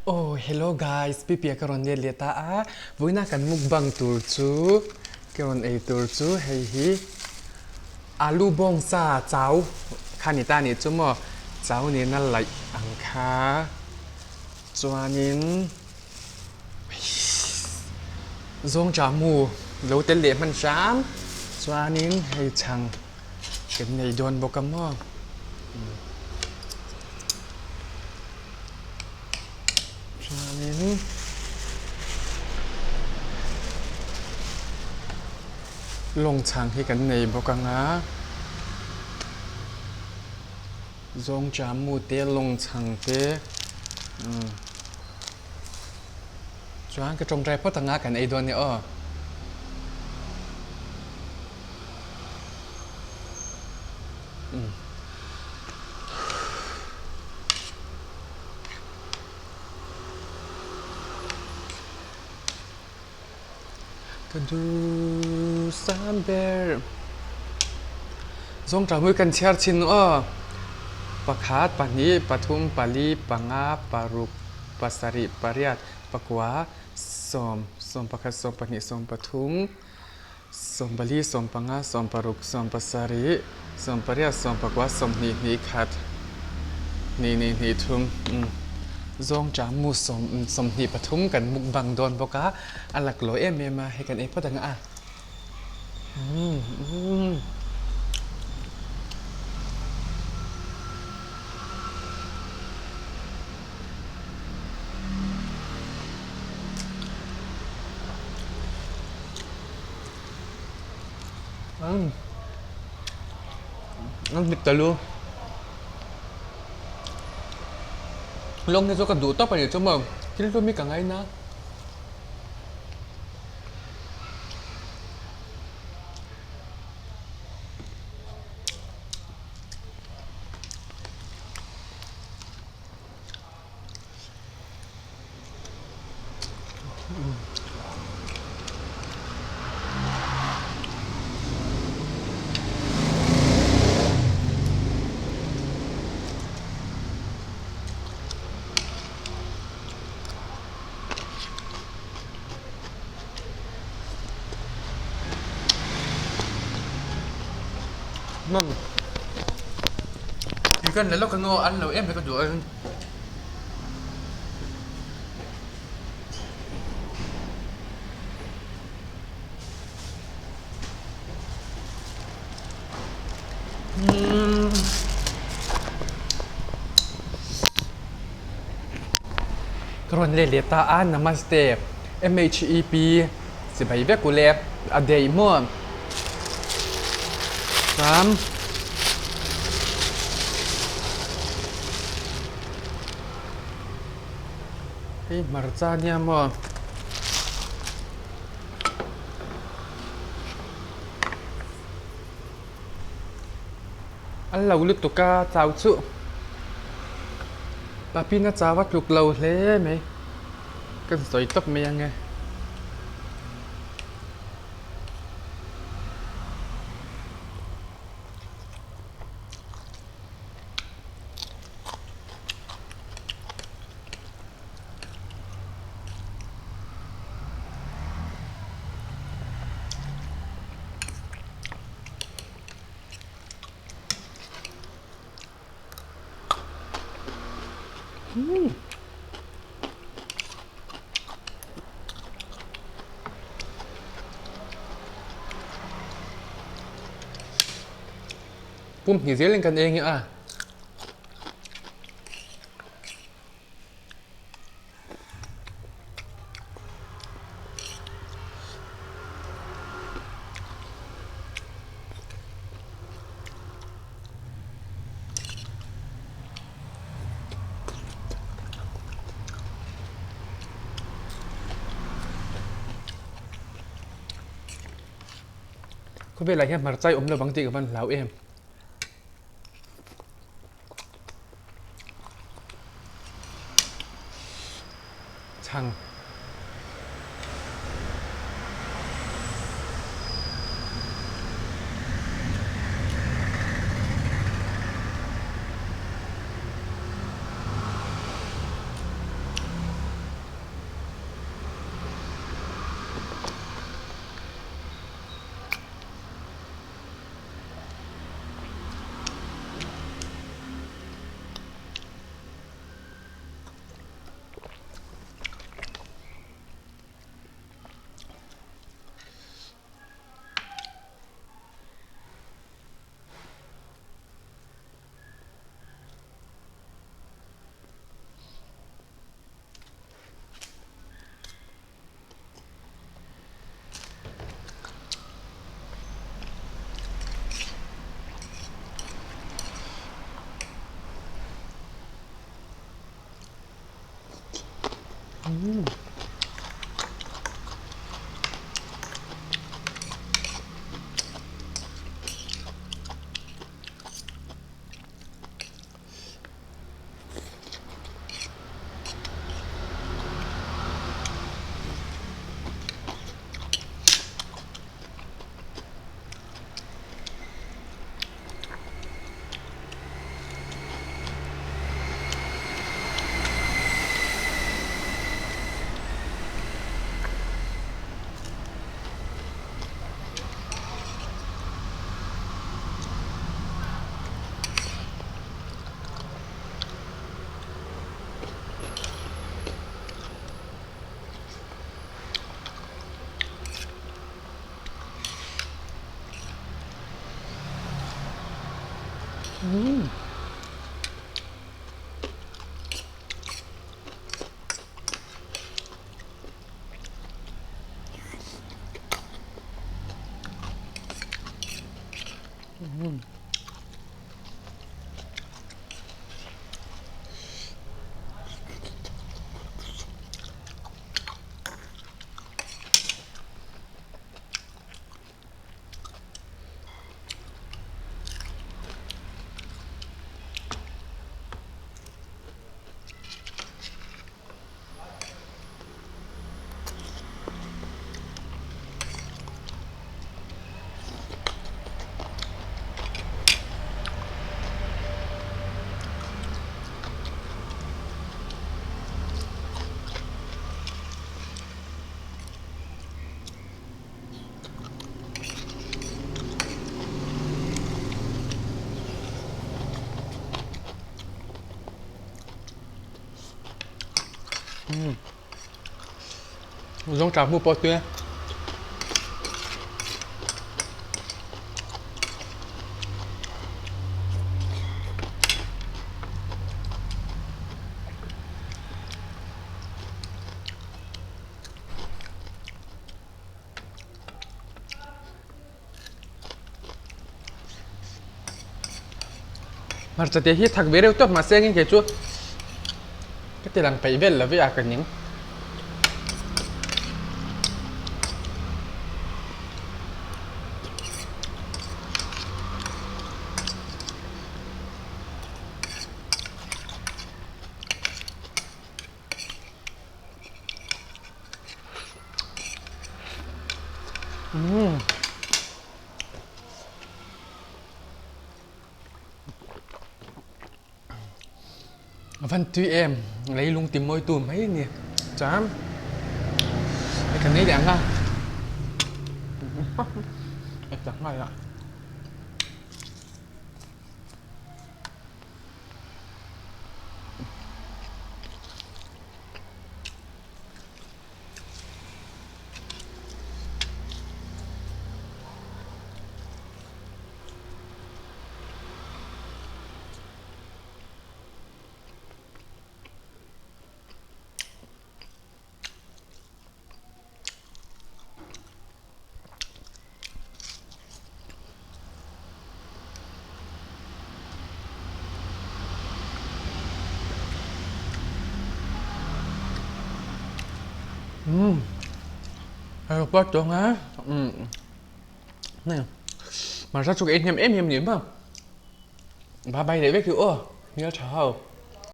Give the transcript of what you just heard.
Oh hello guys, Pipia ka rawn let leh ta a, vawiina kan mukbang tur chu ka rawn ei tur chu hei hi alu bawngsa chau kha ni ta nih chu maw, chau nena laih ang kha chuanin zawng cha mu lo tel leh hman hram chuanin hei chhang kan nei dawn bawk a maw. Chuanin lawng chhang hi kan nei bawk ang a, zawng chamu te lawng chhang te umm chuan ka tawngtai phawt ang a kan ei dawn a ni aw. Ka duhsam ber. Zawngṭah hmui kan chhiar chhin aw. Pakhat, pahnih, pathum, pali, panga, paruk, pasarih, pariat, pakua, sawm, sawmpakhat, sawmpahnih, sawmpathum. Sawmpali, sawmpanga, sawmparuk, sawmpasarih, sawmpariat, sawmpakua, sawmhnih, hnih khat, hnih hnih hnih thum, umm zawngṭah mu sawm 23 kan mukbang dawn bawk a, a laklawh em em a, hei kan ei phawt ang a. Umm umm. An hmit ta lu. Lawng hi chu ka duh tawp a nih chu maw. Thil hlum hi ka ngaina. Kan la lawk ang aw an lo em mai ka duh a. Ka rawn let leh ta a namaste M_H_E_P chibai vek u le a daih maw chuan. Hei hmarcha nia maw? An lo lutuk a chau chuh. Papin a chau a tluk lo hle mai. Ka sawi tawp mai ang e. Pum hnih zelin kan eng a. Khawvelah hian hmarcha i awm lovang tih ka van hlau em. Chhang. Zawngṭah hmu pawh tui a. Hmarcha te hi thak ve reuh tawp mahse engin kei chu ka ti lang peih vel lo ve a ka ning. A van tui em leilung ti mawi tu mai a ni chuan hei kan ei leh ang a a tla nghal a. Umm hei pawh tawng a umm hei hmarcha chu ka ei hnem em em ni maw bye bye leh vek hi aw hmeltha ho.